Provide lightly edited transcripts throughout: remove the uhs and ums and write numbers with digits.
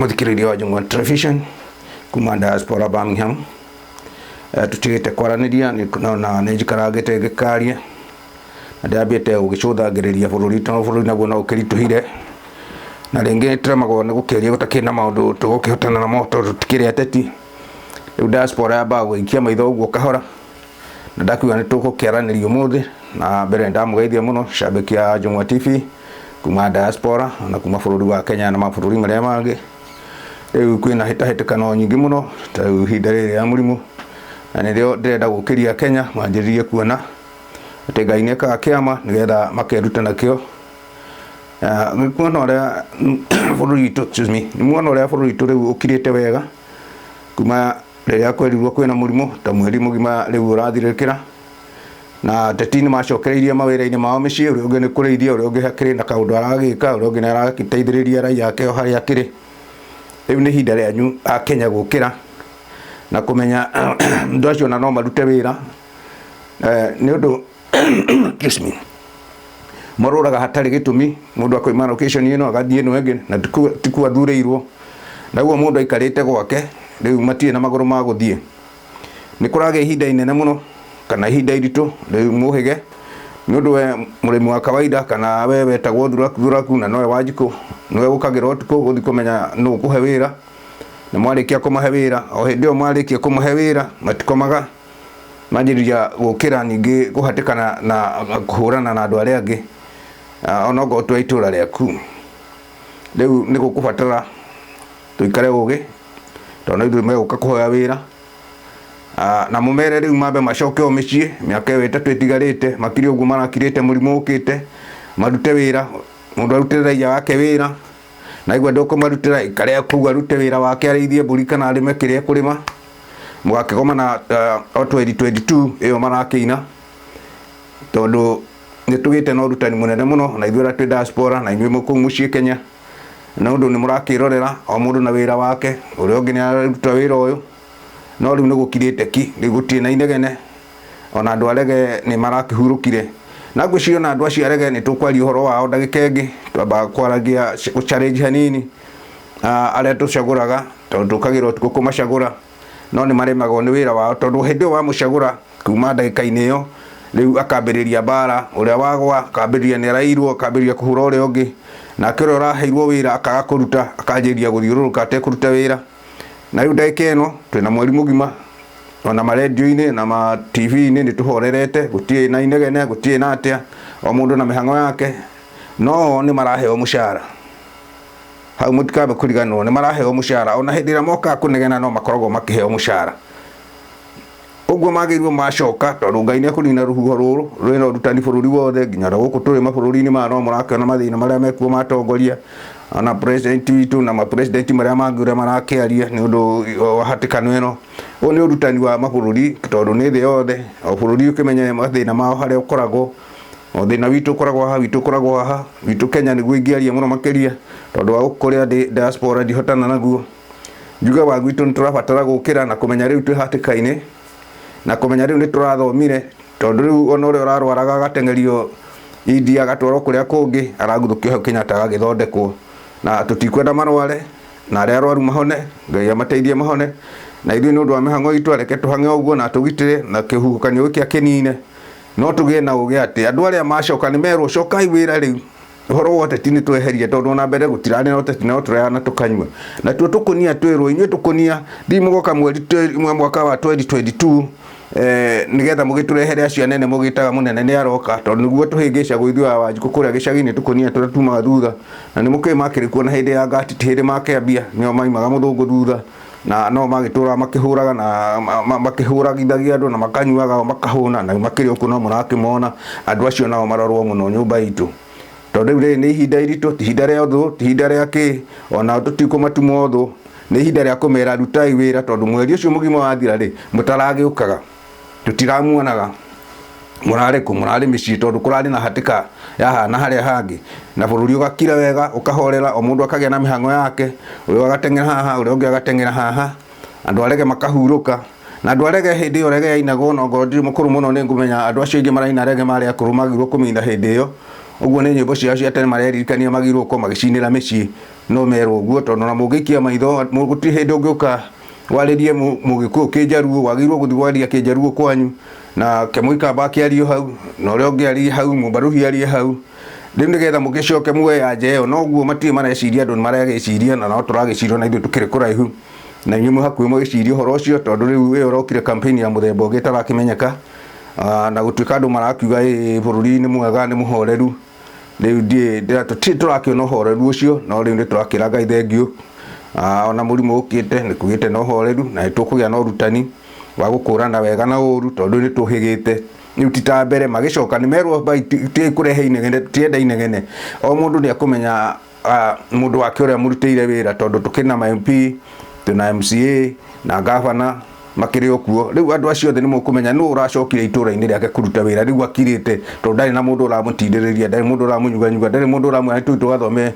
Mũthikĩrĩria wa Njũng'wa Television kuma diaspora Birmingham, tũtigĩte kwaranĩria na nĩ njikarangĩte ngĩkaria na ndĩrambĩte gũgĩcũthangĩrĩria bũrũri tondũ bũrũri naguo no ũkĩritũhire na rĩngĩ nĩtũremagwo nĩ gũkĩaria gũtakĩrĩ na maũndũ tũgũkĩhotana namo tondũ tũtikĩrĩ ateti. Rĩu diaspora yambaga gũgĩikia maitho ũguo kahora na ndakiuga nĩ tũgũkĩaranĩria ũmũthĩ na mbere nĩ ndamũgeithia mũno cambĩki ya Njũng'wa TV kuma diaspora na kuma bũrũri wa Kenya na mabũrũri marĩa mangĩ. Rĩu kwĩna hĩtahĩtĩkano nyingĩ mũno ta rĩu ihinda rĩrĩ rĩa mũrimũ na nĩrĩo ndĩrenda gũkĩria Kenya manjĩrĩrie kuona atĩ Ngai nĩ ekaga kĩama nĩgetha makeruta nakĩo. Nĩ kuona ũrĩa bũrũri witũ, excuse me, nĩ muona ũrĩa bũrũri witũ rĩu ũkirĩte wega kuma rĩrĩa kwerirwo kwĩna mũrimũ ta mweri mũgima rĩu ũrathirĩkĩra na ateti nĩ macokereirie mawĩra-inĩ mao mĩciĩ, ũrĩa ũngĩ nĩ kũrĩithia, ũrĩa ũngĩ hakĩrĩ na kaũndũ aragĩka, ũrĩa ũngĩ nĩ aragĩteithĩrĩria raia ake o harĩa akĩrĩ. Rĩu nĩ ihinda rĩanyu a Kenya gũkĩra na kũmenya andũ acio ona no marute wĩra nĩ ũndũ excuse me, morũraga hatarĩ gĩtũmi, mũndũ akoima location ĩno agathiĩ ĩno ĩngĩ na tikuo athurĩirwo, na ũguo mũndũ aikarĩte gwake rĩu matirĩ na magũrũ ma gũthiĩ. Nĩ kũragĩa ihinda inene mũno kana ihinda iritũ rĩu mũhĩge nĩ ũndũ we mũrĩmi wa kawaida kana we wetagwo thuraku thuraku na nowe Wanjikũ nĩwe ũkagĩra ũtukũ gũthiĩ kũmenya nũ ũkũhe wĩra, na mwarĩkia kũmahe wĩra o hĩndĩ ĩyo mwarĩkia kũmahe wĩra matikomaga, manjĩrĩria gũkĩra ningĩ kũhatĩkana na kũhũrana na andũ arĩa angĩ onokorwo ti wa itũra rĩaku. Rĩu nĩ gũkũbatara tũikare ũgĩ tondũ no ithuĩ megũka kũhoya wĩra na mũmere rĩu mambe macoke o mĩciĩ mĩaka ĩyo ĩtatũ ĩtigarĩte makire ũguo marakirĩte mũrimũ ũkĩte marute wĩra, mũndũ arutĩre raia wake wĩra na aigua ndũkũmarutĩra aikare kũu arute wĩra wake arĩithie mbũri kana arĩme kĩrĩa ekũrĩma. Mũgakĩgomana o 2022 ĩyo marakĩina tondũ nĩ tũgĩte na ũrutani mũnene mũno na ithuĩ arĩa twĩ diaspora na inyuĩ mwĩ kũu mũciĩ Kenya na ũndũ nĩ mũrakĩrorera o mũndũ na wĩra wake, ũrĩa ũngĩ nĩ araruta wĩra ũyũ no rĩu nĩ gũkirĩte ki, rĩu gũtirĩ na inegene ona andũ arege nĩ marakĩhurũkire na ngwĩciria ona andũ acio arege nĩ tũkwaria ũhoro wao ndagĩka ĩngĩ, twambaga kwaragia gũ challenge hanini arĩa tũcagũraga tondũ tũkagĩra ũtukũ kũmacagũra no nĩ maremagwo nĩ wĩra wao tondũ hĩndĩ ĩyo wamũcagũra kuma ndagĩka-inĩ ĩyo rĩu akambĩrĩria mbara, ũrĩa wagwa akambĩrĩria nĩ arairwo akambĩrĩria kũhũra ũrĩa ũngĩ, nake ũrĩa ũraheirwo wĩra akaga kũruta akanjĩrĩria gũthiũrũrũka atekũruta wĩra. Na rĩu ndagĩka ĩno twĩna mweri mũgima ona marendio-inĩ na ma TV-inĩ nĩ tũhorerete, gũtirĩ na inegene, gũtirĩ na atĩa, o mũndũ na mĩhang'o yake, no nĩ maraheo mũcara. Hau mũtikambe kũriganĩrwo nĩ maraheo mũcara, ona hĩndĩ ĩrĩa mokaga kũnegena no makoragwo makĩheo mũcara. Ũguo magĩrĩirwo macoka tondũ Ngai nĩ ekũnina rũhuho rũrũ rwĩna ũrutani bũrũri wothe nginya na gũkũ tũrĩ mabũrũri-inĩ maya no mũrakĩona mathĩna marĩa mekuo ma atongoria ona president witũ na ma president marĩa mangĩ ũrĩa marakĩaria nĩ ũndũ wa hatĩkano ĩno. Ũyũ nĩ ũrutani wa mabũrũri tondũ nĩ thĩ yothe o bũrũri ũkĩmenye mathĩna mao harĩa ũkoragwo. O thĩna witũ ũkoragwo haha, witũ ũkoragwo haha, witũ Kenya nĩguo ingĩaria mũno makĩria tondũ wa kũrĩa ndĩ diaspora ndihotana naguo. Njuge wa gwitũ nĩ tũrabatara gũkĩra na kũmenya rĩu twĩ hatĩka-inĩ na kũmenya rĩu nĩ tũrathomire tondũ rĩu ona ũrĩa ũrarwaraga agateng'erio India agatwarwo kũrĩa kũngĩ araguthũkio hau Kenyatta agagĩthondekwo na tũtikwenda marware na arĩa arwaru mahone, Ngai amateithie mahone na ithuĩ nĩ ũndũ wa mĩhang'o itũ areke tũhang'e ũguo na atũgitĩre na kĩhuhũkanio gĩkĩ akĩnine. No tũgĩe na ũgĩ atĩ andũ arĩa macoka nĩ merwo cokai wĩra rĩu ũhoro wa ũteti nĩ tweherie tondũ ona mbere gũtirarĩ na ũteti no tũraya na tũkanyua natuo tũkũnia twĩrwo inyuĩ tũkũnia thiĩ mũgoka mweri mwaka wa 2022 nĩgetha mũgĩtũrehere acio anene mũgĩtaga mũnene nĩ aroka tondũ nĩguo tũhĩngĩcagwo ithuĩ a Wanjikũ kũrĩa gĩcagi-inĩ tũkũnia tũrĩa tumaga thutha na nĩ mũkĩũĩ makĩrĩ kuo na hĩndĩ ya ngati ti hĩndĩ makĩambia nĩo maimaga mũthũngũ thutha na no magĩtũraga makĩhũraga na makĩhũragithagia andũ na makanyuaga o makahũna na makĩrĩ o kuo no mũrakĩmona andũ acio nao marorwo mũno nyũmba itũ tondũ rĩu rĩrĩ nĩ ihinda iritũ ti ihinda rĩa ũthũ ti ihinda rĩa kĩ ona tũtikũmatuma ũthũ nĩ ihinda rĩa kũmera rutai wĩra tondũ mweri ũcio mũgima wathira rĩ mũtaragĩũkaga tũtiramuonaga mũrarĩ kũ mũrarĩ mĩciĩ tondũ kũrarĩ na hatĩka ya haha na harĩa hangĩ na bũrũri ũgakira wega ũkahorera o mũndũ akagĩa na mĩhang'o yake ũyũ agateng'era haha ũrĩa ũngĩ agateng'era haha andũ arege makahurũka na andũ arege hĩndĩ ĩyo rege yainagwo na ongorwo ndirĩ mũkũrũ mũno nĩ ngũmenya andũ acio aingĩ maraina rege marĩ akũrũ magĩrĩirwo kũmĩina hĩndĩ ĩyo ũguo nĩ nyĩmbo ciao cia tene mareririkania magĩrĩirwo gũkorwo magĩcinĩra mĩciĩ. No merwo ũguo tondũ ona mũngĩikia maitho gũtirĩ hĩndĩ ũngĩũka warĩrie Mũgĩkũyũ Kĩnjaruo, wagĩrĩirwo gũthiĩ waria Kĩnjaruo kwanyu na Kĩmũikamba akĩario hau na ũrĩa ũngĩ arie hau, Mũmbaruhi arie hau. Rĩu nĩgetha mũgĩcoke muoe anja ĩyo noguo matirĩ mareciria andũ nĩ maragĩciria na no tũragĩciria ona ithuĩ tũkĩrĩ kũraihu na inyuĩ mwĩ hakuhĩ mũgĩcirie ũhoro ũcio tondũ rĩu ĩyo ĩrokire campaign ya mũthemba ũngĩ ĩtarakĩmenyeka na gũtuĩka andũ marakiuga ĩĩ bũrũri nĩ mwega nĩ mũhoreru. Rĩu ndiĩ tũtirĩ tũrakĩona ũhoreru ũcio no rĩu nĩ tũrakĩra Ngai thengiũ. Ona mũrimũ ũkĩte nĩ kũgĩte na ũhoreru na nĩ tũkũgĩa na ũrutani wa gũkũrana wega na ũru tondũ nĩ tũhĩgĩte. Rĩu ti ta mbere magĩcoka nĩ merwo tigai kũrehe inegene tũtirenda inegene. O mũndũ nĩ ekũmenya mũndũ wake ũrĩa amũrutĩire wĩra tondũ tũkĩrĩ na ma MP, twĩna MCA na ngabana makĩrĩ o kuo. Rĩu andũ acio othe nĩ mũkũmenya nũ ũracokire itũra-inĩ rĩake kũruta wĩra rĩu akirĩte tondũ ndarĩ na mũndũ ũramũtindĩrĩria, ndarĩ mũndũ ũramũnyuganyuga, ndarĩ mũndũ ũramwĩra nĩ tũthiĩ tũgathome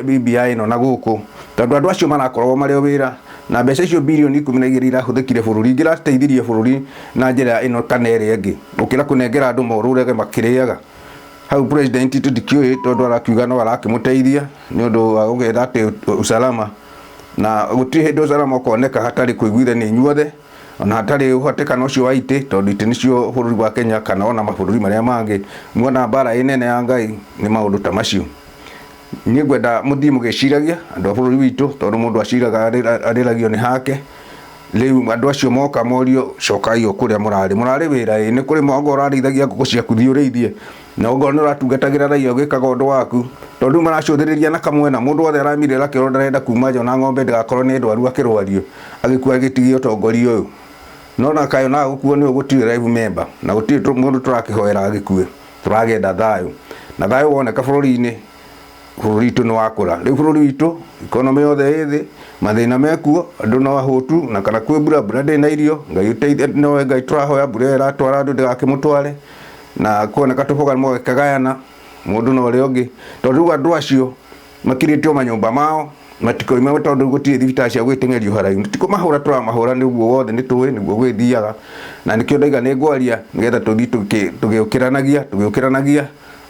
BBI ĩno na gũkũ. Tondũ andũ acio marakoragwo marĩ o wĩra na mbeca icio birioni 12 irahũthĩkire bũrũri ingĩrateithirie bũrũri na njĩra ĩno kana ĩrĩa ĩngĩ gũkĩra kũnengera andũ morũrage makĩrĩaga. Hau president tũtikĩũĩ tondũ arakiuga no arakĩmũteithia nĩ ũndũ wa gũkĩenda atĩ usalama na gũtirĩ hĩndĩ usalama ũkoneka hatarĩ kũiguithania inyuothe ona hatarĩ ũhatĩkano ũcio wa itĩ tondũ itĩ nĩcio bũrũri wa Kenya kana ona mabũrũri marĩa mangĩ muona mbara ĩ nene ya Ngai nĩ maũndũ ta macio. Niĩ ngwenda mũthiĩ mũgĩciragia andũ a bũrũri witũ tondũ mũndũ aciraga arĩragio nĩ hake. Rĩu andũ acio moka morio cokai o kũrĩa mũrarĩ. Mũrarĩ wĩra ĩ, nĩ kũrĩma ongorwo ũrarĩithagia ngũkũ ciaku thiĩ ũrĩithie. Na ongorwo nĩ ũratungatagĩra raia ũgĩkaga ũndũ waku. Tondũ rĩu maracũthĩrĩria na kamwena, mũndũ wothe aramirĩra akĩrwo ndarenda kuma nja ona ng'ombe ndĩgakorwo nĩ ndwaru akĩrwario, agĩkua agĩtigia ũtongoria ũyũ. No na kaĩ onaga gũkuo nĩ gũtirĩ life member na gũtirĩ mũndũ tũrakĩhoera agĩkue. Tũragĩenda thayũ. Na thayũ woneka bũrũri-inĩ, bũrũri witũ nĩ wakũra. Rĩu bũrũri witũ economy yothe ĩ thĩ, mathĩna mekuo, andũ no ahũtu na kana kwĩ mbura, mbura ndĩrĩ na irio, Ngai ũteithie, nowe Ngai tũrahoya mbura ĩyo ĩratwara andũ ndĩgakĩmũtware, na kuoneka tũboga mũgakĩgayana mũndũ na ũrĩa ũngĩ, tondũ rĩu andũ acio makirĩtio manyũmba mao matikoime tondũ gũtirĩ thibitarĩ cia gwĩteng'erio haraihu. Ti kũmahũra tũramahũra nĩ ũguo wothe nĩ tũĩ nĩguo gwĩthiaga, na nĩkĩo ndaiga nĩ ngwaria nĩgetha tũthiĩ tũgĩũkĩranagia tũgĩũkĩranagia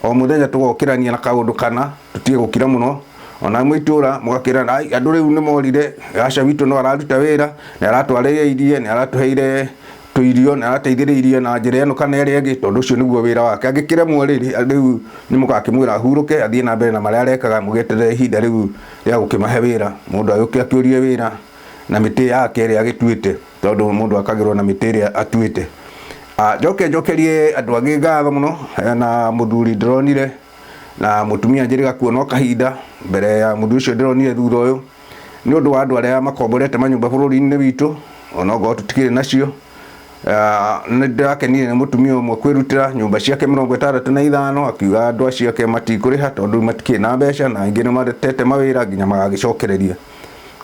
o mũthenya tũgokĩrania na kaũndũ kana tũtige gũkira mũno. Ona mwĩ itũra mũgakĩrana ai andũ rĩu nĩ morire aca witũ no araruta wĩra nĩ aratwarĩirie nĩ aratũheire tũirio nĩ arateithĩrĩirie na njĩra ĩno kana ĩrĩa ĩngĩ tondũ ũcio nĩguo wĩra wake. Angĩkĩremwo rĩ rĩu nĩ mũgakĩmwĩra ahurũke athiĩ na mbere na marĩa arekaga mũgĩeterere ihinda rĩu rĩa gũkĩmahe wĩra. Mũndũ agĩũke akĩũrie wĩra na mĩtĩ yake ĩrĩa agĩtuĩte tondũ mũndũ akagĩrwo na mĩtĩ ĩrĩa atuĩte. Njoke njokerie andũ angĩ ngatho mũno na mũthuri ndĩronire na mũtumia njĩrĩga kuona o kahinda mbere ya mũthuri ũcio ndĩronire thutha ũyũ nĩ ũndũ wa andũ arĩa makomborete manyũmba bũrũri-inĩ witũ ona okorwo tũtikĩrĩ nacio. Nĩ ndĩrakenire nĩ mũtumia ũmwe kwĩrutĩra nyũmba ciake 65 akiuga andũ acio ake matikũrĩha tondũ matikĩrĩ na mbeca na aingĩ nĩ matete mawĩra nginya magagĩcokereria.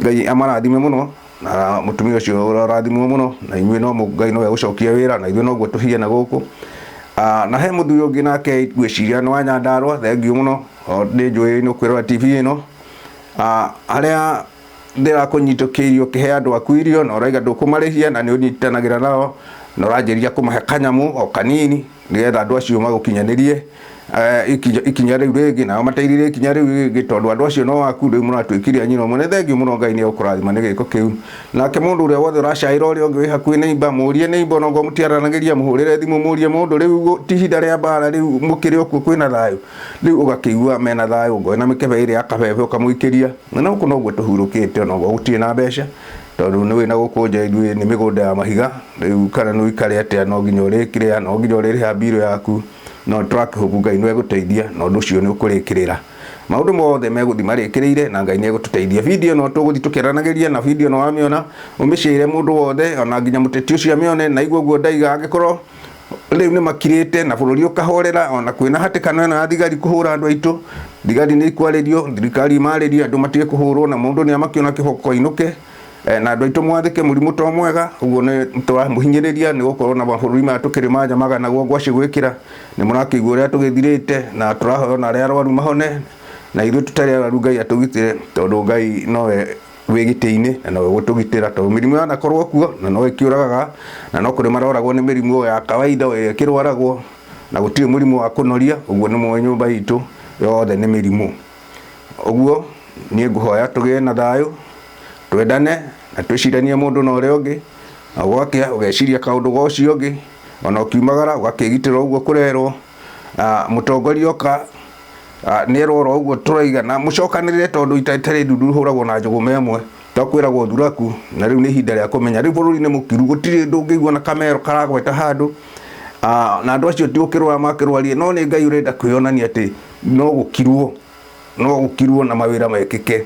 Ngai amarathime mũno na mũtumia ũcio ũrathimwo mũno na inyuĩ no Ngai no egũcokia wĩra na ithuĩ noguo tũhiana gũkũ. Na he mũthuri ũngĩ nake ngwĩciria nĩ wa Nyandarũa, thengiũ mũno nĩ njũĩ nĩ ũkwĩrora TV ĩno, harĩa ndĩrakũnyitũkĩirie ũkĩhe andũ aku irio na ũraiga ndũkũmarĩhia na nĩ ũnyitanagĩra nao na ũranjĩria kũmahe kanyamũ o kanini nĩgetha andũ acio magũkinyanĩrie ikinya rĩu rĩngĩ nao mateithĩrĩrie ikinya rĩu rĩngĩ tondũ andũ acio no aku rĩu mũratuĩkire a nyina ũmwe. Nĩ thengiũ mũno Ngai nĩ egũkũrathima nĩ gĩko kĩu. Nake mũndũ ũrĩa wothe ũracaĩra ũrĩa ũngĩ wĩ hakuhĩ neighbor, mũrie neighbor ona okorwo mũtiaranagĩria mũhũrĩre thimũ mũrie mũndũ rĩu ti ihinda rĩa mbara rĩu mũkĩrĩ o kuo kwĩna thayũ. Rĩu ũgakĩigua mena thayũ ũngĩoya na mĩkebe ĩrĩa ya kabebe ũkamũikĩria. Na gũkũ noguo tũhurũkĩte ona okorwo gũtirĩ na mbeca tondũ nĩ ũĩ na gũkũ nja ithuĩ nĩ mĩgũnda ya mahiga rĩu kana nĩ ũikare atĩa no nginya ũrĩkĩrĩa no nginya ũrĩrĩha mbirũ yaku no tũrakĩhope Ngai nĩ egũteithia na ũndũ ũcio nĩ ũkũrĩkĩrĩra. Maũndũ mothe megũthiĩ marĩkĩrĩire na Ngai nĩ egũtũteithia. Video ĩno tũgũthiĩ tũkĩaranagĩria na video ĩno wamĩona ũmĩshare mũndũ wothe ona nginya mũteti ũcio amĩone na aigue ũguo ndaiga angĩkorwo rĩu nĩ makirĩte na bũrũri ũkahorera ona kwĩna hatĩkano ĩno ya thigari kũhũra andũ aitũ. Thigari nĩ ikwarĩrio, thirikari ĩmarĩrie andũ matige kũhũrwo na mũndũ nĩ amakio na kĩboko ainũke na andũ aitũ mwathĩke mũrimũ to mwega ũguo nĩ tũramũhinyĩrĩria nĩ gũkorwo na mabũrũri maya tũkĩrĩ manja maganagwo ngwacĩ gwĩkĩra nĩ mũrakĩigua ũrĩa tũgĩthirĩte na tũrahoya ona arĩa arwaru mahone na ithuĩ tũtarĩ arwaru Ngai atũgitĩre tondũ Ngai nowe wĩ gĩtĩ-inĩ na nowe ũgũtũgitĩra tondũ mĩrimũ yanakorwo kuo na no ĩkĩũragaga na no kũrĩ maroragwo nĩ mĩrimũ ya kawaida ĩrĩa ĩkĩrwaragwo na gũtirĩ mũrimũ wa kũnoria ũguo nĩ mũĩ nyũmba itũ yothe nĩ mĩrimũ. Ũguo Niĩ ngũhoya tũgĩe na thayũ, twendane na twĩciranie mũndũ na ũrĩa ũngĩ, na gwakĩa ũgeciria kaũndũ ga ũcio ũngĩ, ona ũkiumagara ũgakĩgitĩra ũguo kũrerwo. Mũtongoria oka nĩerwo oro ũguo tũraiga na mũcokanĩrĩre, tondũ ita itarĩ ndundu ihũragwo na njũgũma ĩmwe, to kwĩragwo thuraku. Na rĩu nĩ ihinda rĩa kũmenya rĩu bũrũri nĩ mũkiru, gũtirĩ ũndũ ũngĩigua na kamero karagweta handũ. Na andũ acio ti gũkĩrwara makĩrwarie, no nĩ Ngai ũrenda kwĩyonania atĩ no gũkirwo, no gũkirwo na mawĩra mekĩke.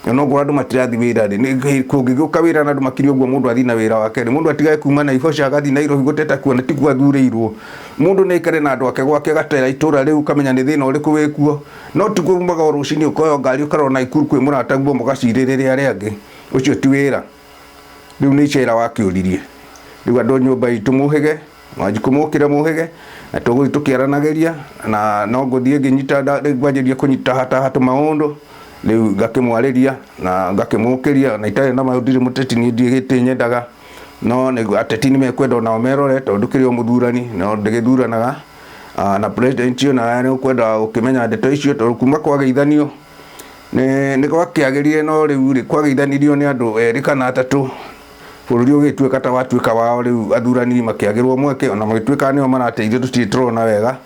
Na okorwo andũ matirathiĩ wĩra rĩ, kũngĩgĩũka wĩra na andũ makire ũguo, mũndũ athiĩ na wĩra wake rĩ, mũndũ atigage kuma Naivasha agathiĩ Nairobi gũteta kuo na tikuo athurĩirwo. Mũndũ nĩ aikare na andũ ake gwake, agatera itũra rĩu, ũkamenya nĩ thĩna ũrĩkũ wĩkuo. No ti kumaga o rũcinĩ ũkoya ngari ũkarora Naikuru kwĩ mũrataguo mũgacirĩrĩre arĩa angĩ. Ũcio ti wĩra. Rĩu nĩ icera wakĩũririe. Rĩu andũ nyũmba itũ mũhĩge, Wanjikũ mũkĩre mũhĩge, na tũgũthiĩ tũkĩaranagĩria, na no ngũthiĩ ngĩnyita, rĩu ngwanjĩrĩria kũnyita hata tũmaũndũ, rĩu ngakĩmwarĩria na ngakĩmũkĩria, na itarĩ na maũndũ, ndirĩ mũteti niĩ, ndirĩ gĩtĩ nyendaga, no nĩ ateti nĩ mekwenda onao merore, tondũ ndũkĩrĩ o mũthurani, no ndĩgĩthuranaga. Na president ona nĩ ũkwenda gũkĩmenya ndeto icio, tondũ kuma kwageithanio nĩ gwakĩagĩrire, no rĩu rĩ kwageithanirio nĩ andũ erĩ kana atatũ, bũrũri ũgĩtuĩka ta watuĩka wao. Rĩu athurani makĩagĩrwo mweke, ona magĩtuĩka nĩo marateithio, tũtirĩ tũrona wega,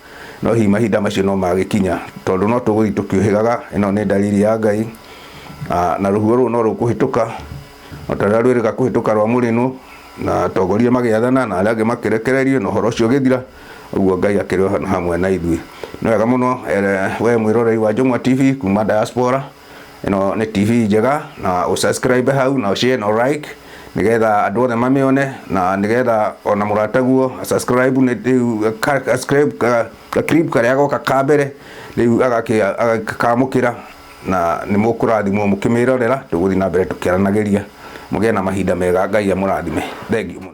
no hihi mahinda macio no magĩkinya, tondũ no tũgũthiĩ tũkĩũhĩgaga. Ĩno nĩ dalili ya Ngai, na rũhuho rũu no rũkũhĩtũka o ta ũrĩa rwĩrĩga kũhĩtũka rwa mũrĩnũ, na atongoria magĩathana na arĩa angĩ makĩrekererio, na ũhoro ũcio ũgĩthira ũguo. Ngai akĩrĩ hamwe na ithuĩ. Nĩ wega mũno we mwĩroreri wa Njũng'wa TV kuma diaspora. Ĩno nĩ TV njega, na ũsubscribe hau na ũshare na like, nigetha andũ othe mamĩone, na nigetha ona mũrataguo subscribe, nĩ rĩu ka clip karĩa goka ka mbere rĩu agakĩkamũkĩra, na nĩ mũkũrathimwo mũkĩmĩrorera. Tũgũthiĩ na mbere tũkĩaranagĩria. Mũgĩe na mahinda mega, Ngai amũrathime. Thengiũ mũno.